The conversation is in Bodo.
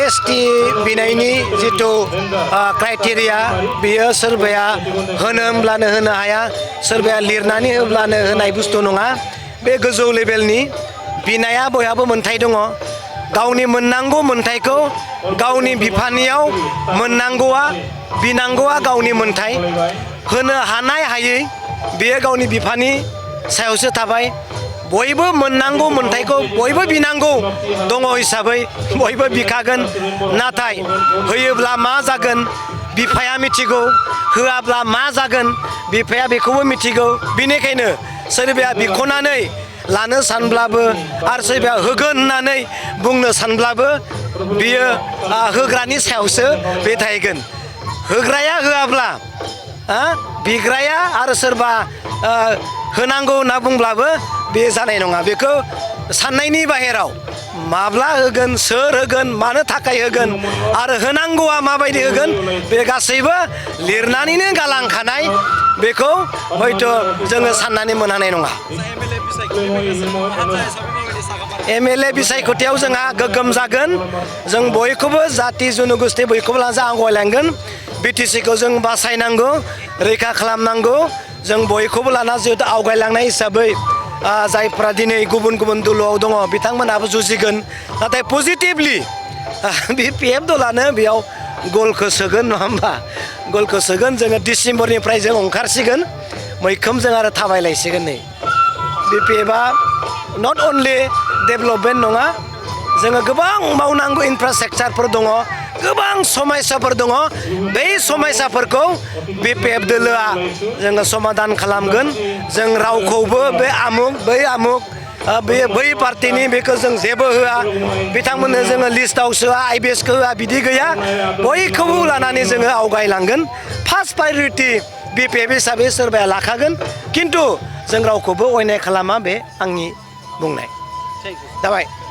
एसटी बिनायनि जितु क्राइटेरिया बियो सोरबाया होनोब्लानो होनो हाया सोरबाया लिरनानै होब्लानो होनाय बुस्थु नङा बे गोजौ लेभेलनि बिनाया बयहाबो मोन्थाय दङ गावनि मोननांगौ मोन्थायखौ गावनि बिफानियाव मोननांगौआ बिनांगौआ गावनि मोन्थाय होनो हानाय हायै बेयो गावनि बिफानि सायावसो थाबाय बयबो मोननांगौ मोन्थायखौ बयबो बिनांगौ दङ हिसाबै बयबो बिखागोन नाथाय होयोब्ला मा जागोन बिफाया मिथिगौ होआब्ला मा जागोन बिफाया बेखौबो मिथिगौ बेनिखायनो सोरबाया बिख'नानै लानो सानब्लाबो आरो सोरबाया होगोन होननानै बुंनो सानब्लाबो बियो होग्रानि सायावसो बे थाहैगोन होग्राया होआब्ला बिग्राया आरो सोरबा होनांगौ होनना बुंब्लाबो बे जानाय नङा बेखौ साननायनि बाहेराव माब्ला होगोन सोर होगोन मानो थाखाय होगोन आरो होनांगौआ माबायदि होगोन बे गासैबो लिरनानैनो गालांखानाय बेखौ हयथ' जोङो साननानै मोनहानाय नङा एमएलए बिसायख'थियाव जोंहा गोग्गोम जागोन जों बयखौबो जाति जन'गोष्ठी बयखौबो लाना आवगायलांगोन बिटिसिखौ जों बासायनांगौ रैखा खालामनांगौ जों बयखौबो लाना जिहेतु आवगायलांनाय हिसाबै जायफ्रा दिनै गुबुन गुबुन दलआव दङ बिथांमोनहाबो जुजिगोन नाथाय पजिटिभलि बिपिएफ दलानो बेयाव गलखौ सोगोन नङा होमबा गलखौ सोगोन जोङो डिसेम्बरनिफ्राय जों ओंखारसिगोन मैखोम जों आरो थाबायलायसिगोन नै बिपिएफआ नट अनलि डेभेलपमेन्ट नङा जोङो गोबां मावनांगौ इनफ्रास्ट्राक्चारफोर दङ गोबां समयसाफोर दङ बै समयसाफोरखौ बिपिएफ दोलोआ जोङो समाधान खालामगोन जों रावखौबो बे आमुक बै आमुक बै पार्टिनि बेखौ जों जेबो होआ बिथांमोननो जोङो लिस्टआव सोआ आइबिएसखौ होआ बिदि गैया बयखौबो लानानै जोङो आवगायलांगोन फार्स्ट प्रायरिटि बिपिएफ हिसाबै सोरबाया लाखागोन खिन्थु जों रावखौबो अयनाय खालामा बे आंनि बुंनाय जाबाय